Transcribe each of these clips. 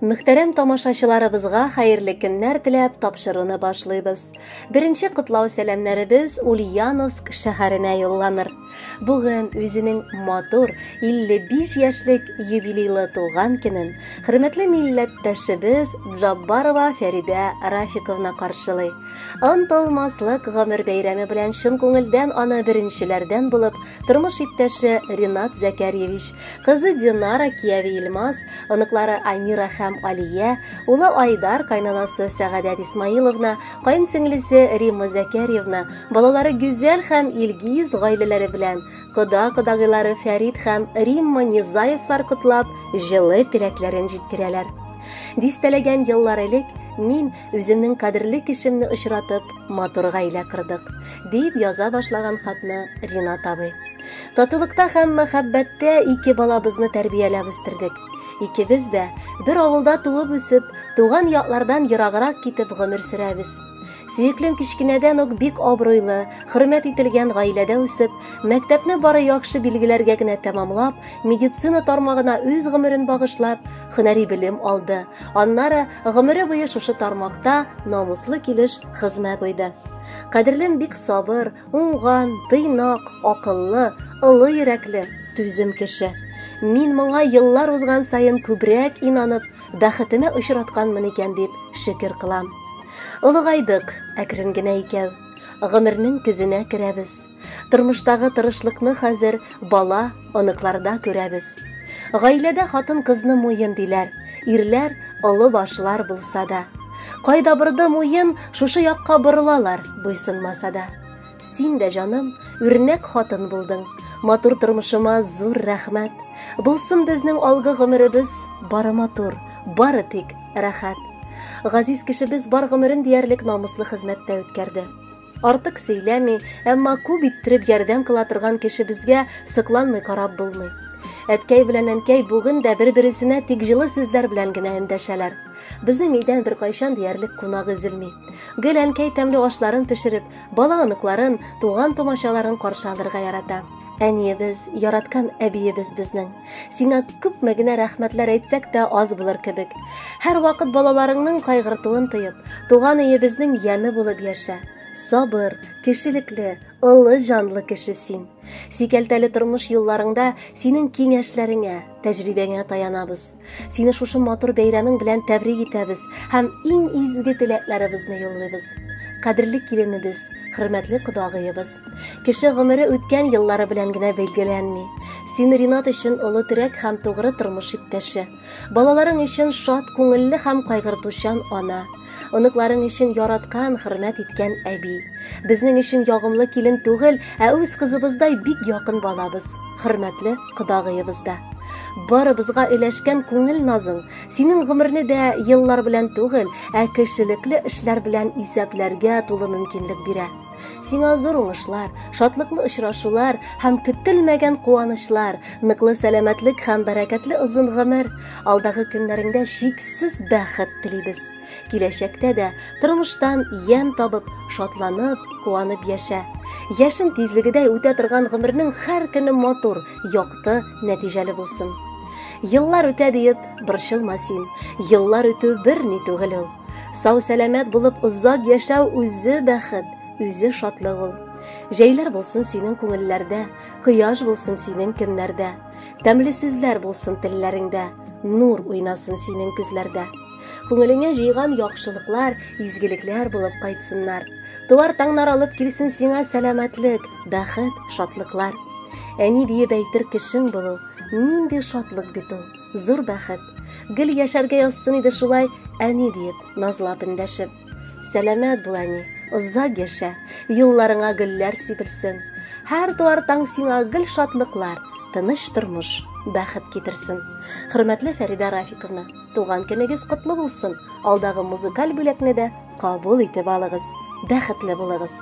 Мөхтәрәм тамашачыларыбызга хәерле көннәр теләп тапшыруны башлыйбыз. Беренче котлау сәламнәребез Ульяновск шәһәренә юлланыр. Бүген үзенең матур 55 яшьлек юбилейлы туган көнен хөрмәтле милләттәшебез Джаббарова Фәридә Рафиковна каршылый. Онытылмаслык гомер бәйрәме белән чын күңелдән аны беренчеләрдән булып тормыш иптәше Ринат Зәкәрьевич, кызы Динара, кияве Илмаз, оныклары Амира һәм Алия, улы Айдар, кайнанасы Сәгадәт Исмаиловна, каенсеңлесе Римма Зәкәрьевна, балалары Гүзәл һәм Илгиз гаиләләре белән кода-кодагыйлары Фәрит һәм Римма Низаевлар котлап, җылы теләкләрен җиткерәләр. Дистәләгән еллар элек мин Үземнең кадерле кешемне очратып, матур гаилә кордык, дип яза башлаган хатны Ринат абый. Татулыкта һәм мәхәббәттә ике балабызны тәрбияләп үстердек. Икебез дә бер авылда туып үсеп, туган яклардан ераграк китеп гомер сөрәбез. Сөеклем кечкенәдән үк бик абруйлы, хөрмәт ителгән гаиләдә үсеп, мәктәпне бары яхшы билгеләргә генә тәмамлап, медицина тармагына үз гомерен багышлап, һөнәри белем алды. Аннары гомере буе шушы тармакта намуслы килеш хезмәт куйды. Кадерлем бик сабыр, уңган, тыйнак, акыллы, олы йөрәкле, түзем кеше. Мин моңа еллар узган саен күбрәк инанып, бәхетемә очратканмын икән дип шөкер кылам. Олыгайдык, әкрен генә икәү. Гомернең көзенә керәбез. Тормыштагы тырышлыкны хәзер бала, оныкларда күрәбез. Гаиләдә хатын-кызны муен диләр, ирләр олы башлар булса да. Кайда борды муен, шушы якка борылалар, буйсынмаса да. Син дә, җаным, үрнәк хатын булдың. Матур тормышыма зур рәхмәт. Булсын безнең алгы гомеребез бары матур, бары тик рәхәт. Газиз кешебез бар гомерен диярлек намуслы хезмәттә үткәрде. Артык сөйләми, әмма күп иттереп ярдәм кыла торган кешебезгә сокланмый карап булмый. Әткәй белән әнкәй бүген дә бер-бересенә тик җылы сүзләр белән генә эндәшәләр. Безнең өйдән беркайчан диярлек кунак өзелми. Гел әнкәй тәмле ашларын пешереп, бала-оныкларын, туган-тумачаларын каршы алырга ярата. Әниебез, яраткан әбиебез безнең. Сиңа күпме генә рәхмәтләр әйтсәк тә аз булыр кебек. Һәрвакыт балаларыңның кайгыртуын тоеп, туган өебезнең яме булып яшә. Сабыр, кешелекле, олы җанлы кеше син. Сикәлтәле тормыш юлларыңда синең киңәшләреңә, тәҗрибәңә таянабыз. Сине шушы матур бәйрәмең белән тәбрик итәбез һәм иң изге теләкләребезне юллыйбыз. Кадерле киленебез, хөрмәтле кодагыебыз. Кеше гомере үткән еллары белән генә билгеләнми. Син Ринат өчен олы терәк һәм тугры тормыш иптәше. Балаларың өчен шат күңелле һәм кайгыртучан ана. Оныкларың өчен яраткан, хөрмәт иткән әби. Безнең өчен ягымлы килен түгел, ә үз кызыбыздай бик якын балабыз, хөрмәтле кодагыебыз да. Барыбызга өләшкән күңел назың синең гомерне дә еллар белән түгел, ә кешелекле эшләр белән исәпләргә тулы мөмкинлек бирә. Сиңа зур уңышлар, шатлыклы очрашулар һәм көтелмәгән куанычлар, ныклы сәламәтлек һәм бәрәкәтле озын гомер, алдагы көннәреңдә чиксез бәхет телибез. Киләчәктә дә тормыштан ямь табып, шатланып, куанып яшә. Яшен тизлегедәй үтә торган гомернең һәр көне матур, якты, нәтиҗәле булсын. Еллар үтә диеп, борчылма син. Еллар үтү бер ни түгел ул. Сау-сәламәт булып озак яшәү үзе бәхет, үзе шатлык ул. Җәйләр булсын синең күңелләрдә, кояш булсын синең көннәрдә. Тәмле сүзләр булсын телләреңдә, нур уйнасын синең күзләрдә. Күңелеңә җыйган яхшылыклар, изгелекләр булып кайтсыннар. Туар таңнар алып килсен сиңа сәламәтлек, бәхет, шатлыклар. Әни диеп әйтер кешең булу, нинди шатлык бит ул, зур бәхет. Гел яшәргә язсын иде шулай, әни диеп, назлап эндәшеп. Сәламәт бул, әни, озак яшә, юлларыңа гөлләр сибелсен. Һәр туар таң сиңа гел шатлыклар, тыныч тормыш, бәхет китерсен. Хөрмәтле Фәридә Рафиковна, туган көнегез котлы булсын! Алдагы музыкаль бүләкне дә кабул итеп алыгыз. Бәхетле булыгыз!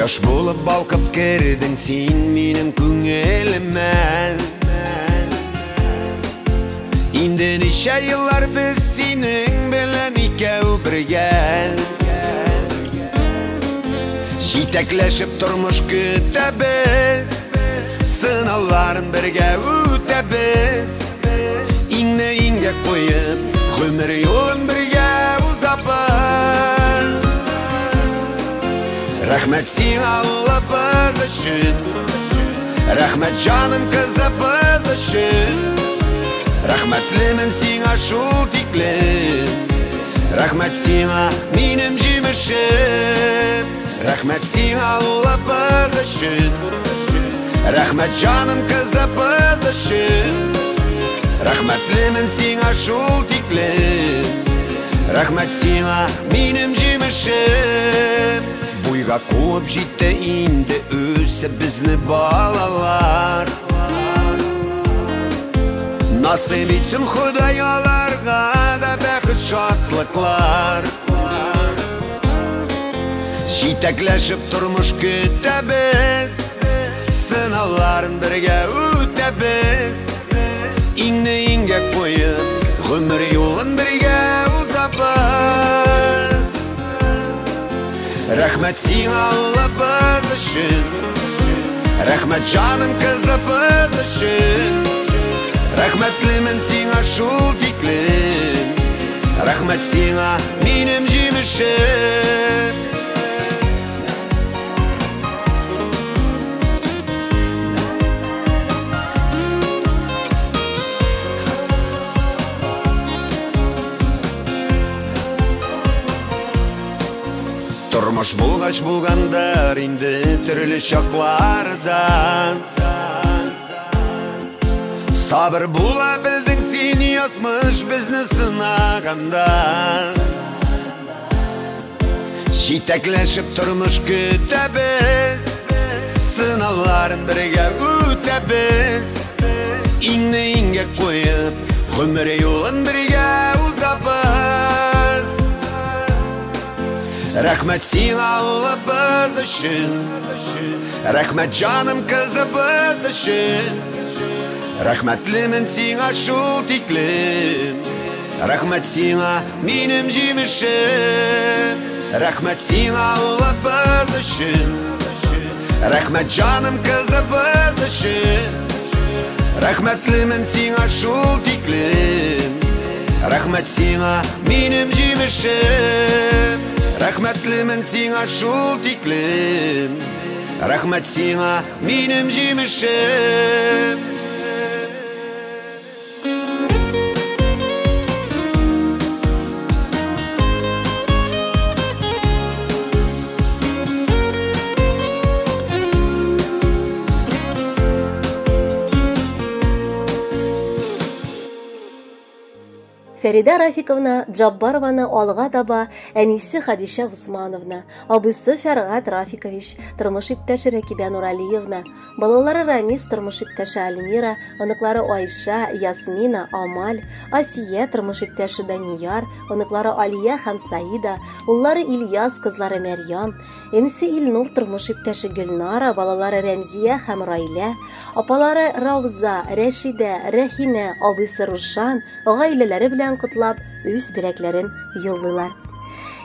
Кояш булып балкып кердең син минем күңелемә. Инде ничә еллар без синең белән икәү бергә. Җитәкләшеп тормыш көтәбез, сынауларын бергә үтәбез. Иңне иңгә куеп, гомер юлын бергә узабыз. Рәхмәт сиңа, улыбыз өчен, рәхмәт җаным кызыбыз өчен. Рәхмәтлемен сиңа шул тиклем, рәхмәт сиңа минем җимешем. Рәхмәт сиңа, улыбыз өчен, рәхмәт җаным кызыбыз өчен. Рәхмәтлемен сиңа шул тиклем, рәхмәт сиңа минем җимешем. Буйга куып җитте инде үсеп безне балалар. Насыйп итсен Ходай аларга да бәхет шатлыклар. Җитәкләшеп тормыш көтәбез, сынауларын бергә үтәбез. Иңне иңгә куеп, гомер юлын бергә узабыз. Рәхмәт сиңа, улыбыз өчен, рәхмәт җаным кызыбыз өчен. Рәхмәтлемен сиңа шул тиклем, рәхмәт сиңа минем җимешем. Тормыш булгач булгандыр инде төрле чаклардан. Сабыр була белдең син, язмыш безне сынаганда. Җитәкләшеп тормыш көтәбез, сынауларын бергә үтәбез. Иңне иңгә куеп, гомер юлын бергә узабыз. Рәхмәт сиңа, улыбыз өчен, рәхмәт җаным кызыбыз өчен. Рәхмәтлемен сиңа шул тиклем, рәхмәт сиңа минем җимешем. Рәхмәт сиңа, улыбыз өчен, рәхмәт җаным кызыбыз өчен. Рәхмәтлемен сиңа шул тиклем, рәхмәт сиңа минем җимешем. Рәхмәтлемен сиңа шул тиклем, рәхмәт сиңа минем җимешем. Фәридә Рафиковна Джаббарованы алга таба әнисе Хадишә Усмановна, абыйсы Фәргать Рафикович, тормыш иптәше Рәкибә Нуралиевна, балалары Рамис, тормыш иптәше Альмира, оныклары Айша, Ясмина, Амаль, Асия, тормыш иптәше Данияр, оныклары Алия һәм Саида, уллары Ильяс, кызлары Мәрьям, энесе Илнур, тормыш иптәше Гөлнара, балалары Рәмзия һәм Райлә, апалары Рауза, Рәшидә, Рәхинә, абыйсы Рушан, гаиләләре белән котлап, үз теләкләрен юллыйлар.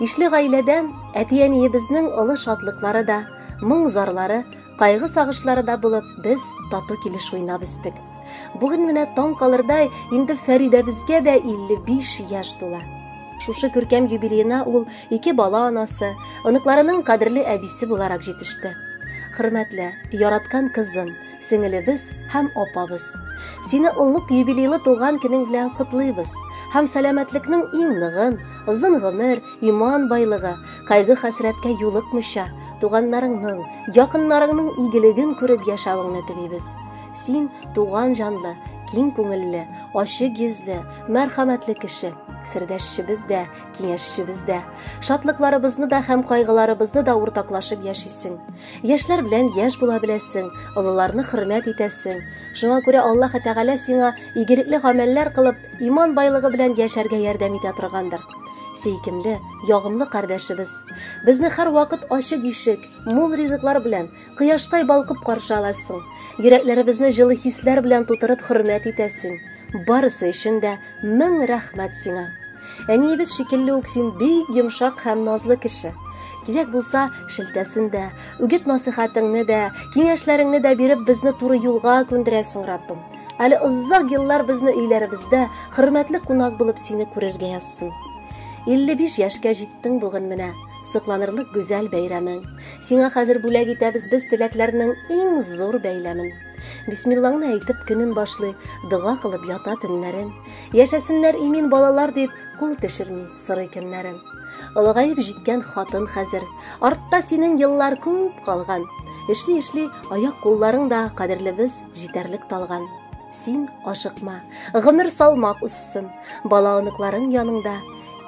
Ишле гаиләдә әти-әниебезнең олы шатлыклары да, моң-зарлары, кайгы-сагышлары да булып, без тату килеш уйнап үстек. Бүген менә таң калырдай инде Фәридәбезгә дә 55 яшь тула. Шушы күркәм юбилеена ул ике бала анасы, оныкларының кадерле әбисе буларак җитеште. Хөрмәтле, яраткан кызым, сеңелебез һәм апабыз. Сине олуг юбилейлы туган көнең белән котлыйбыз һәм сәламәтлекнең иң ныгын, озын гомер, иман байлыгы, кайгы-хәсрәткә юлыкмыйча, туганнарыңның, якыннарыңның игелеген күреп яшәвеңне телибез. Син туган җанлы, киң күңелле, ачык йөзле, мәрхәмәтле кеше, сердәшчебез дә, киңәшчебез дә. Шатлыкларыбызны да һәм кайгыларыбызны да уртаклашып яшисең. Яшьләр белән яшь була беләсең, олыларны хөрмәт итәсең. Шуңа күрә Аллаһ Тәгалә сиңа игелекле гамәлләр кылып, иман байлыгы белән яшәргә ярдәм итә торгандыр. Сөйкемле, ягымлы кардәшебез. Безне һәрвакыт ачык ишек, мул ризыклар белән, кояштай балкып каршы аласың. Йөрәкләребезне җылы хисләр белән тутырып хөрмәт итәсең. Барысы өчен дә мең рәхмәт сиңа. Әниебез шикелле үк син бик йомшак һәм назлы кеше. Кирәк булса, шелтәсен дә, үгет-насыйхатыңны да, киңәшләреңне дә биреп безне туры юлга күндерәсең, Раббым. Әле озак еллар безне өйләребездә хөрмәтле кунак булып сине күрергә язсын. 55 яшькә җиттең бүген менә. Сокланырлык гүзәл бәйрәмең. Сиңа хәзер бүләк итәбез без теләкләрнең иң зур бәйләмен. Бисмиллаңны әйтеп көнен башлый, дога кылып ята төннәрен. Яшәсеннәр имин балалар дип, кул төшерми, сорый кемнәрен. Олыгаеп җиткән хатын хәзер. Артта синең еллар күп калган. Эшли-эшли аяк кулларың да кадерлебез җитәрлек талган. Син ашыкма, гомер салмак узсын. Бала оныкларың яныңда,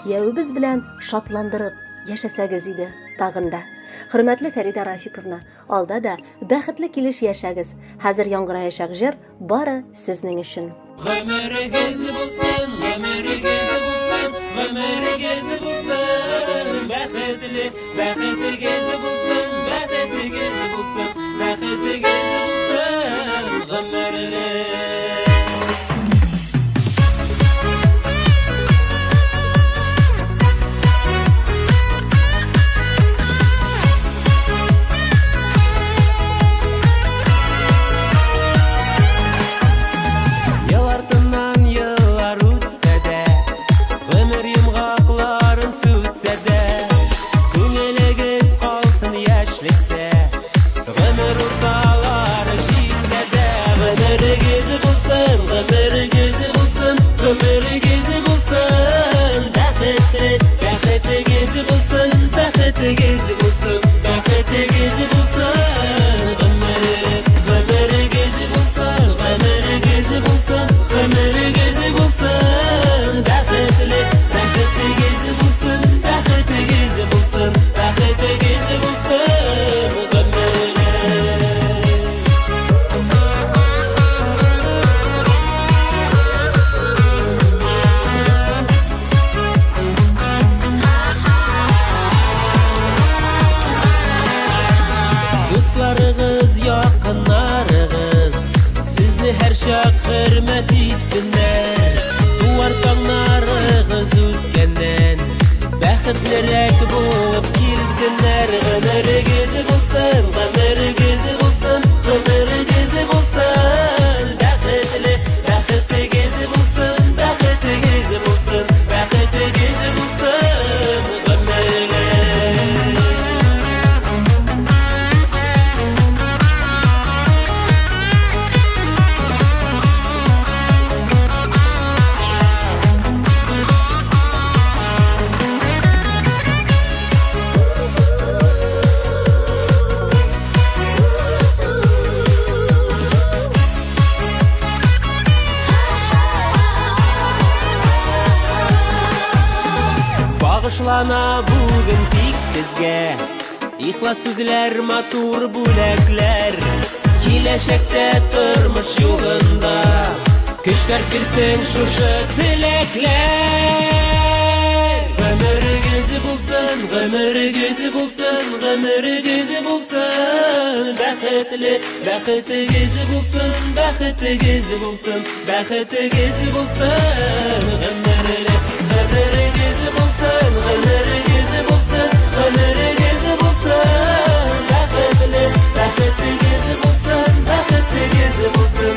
киявебез белән шатландырып яшәсәгез иде тагын да. Хөрмәтле Фәридә Рафиковна, алда да бәхетле килеш яшәгез. Хәзер яңгыраячак җыр бары сезнең өчен. Гомерегез булсын, гомерегез булсын, гомерегез булсын, бәхетле, бәхетегез булсын, бәхетегез булсын, бәхетегез булсын, гомерле. Ел артыннан еллар үтсә дә, гомер йомгакларын сүтсә дә, күңелегез калсын яшьлектә, гомер урталары җитсә дә, гомерегез булсын, гомерегез булсын, гомерегез булсын, бәхетле, бәхетегез булсын, бәхетегез булсын, бәхетегез булсын, гомерле, гомерегез булсын, гомерегез булсын, гомерегез булсын, бәхетле, бәхетегез булсын, бәхетегез булсын, бәхетегез булсын, гомерле. Дусларыгыз, якыннарыгыз сезне һәрчак хөрмәт итсеннәр. Туар таңнарыгыз үткәннән бәхетлерәк булып килсеннәр. Гомерегез булсын, гомерегез булсын, гомерегез булсын, бәхетле, бәхетегез булсын, бәхетегез булсын, бәхетегез булсын, гомерле. Багышлана бүген тик сезгә ихлас сүзләр, матур бүләкләр. Киләчәктә тормыш юлында көчләр бирсен шушы теләкләр. Гомерегез булсын, гомерегез булсын, гомерегез булсын, бәхетле, бәхетегез булсын, бәхетегез булсын, бәхетегез булсын, гомерле, гомерегез булсын, гомерегез булсын, гомерегез булсын, бәхетле, бәхетегез булсын, бәхетегез булсын,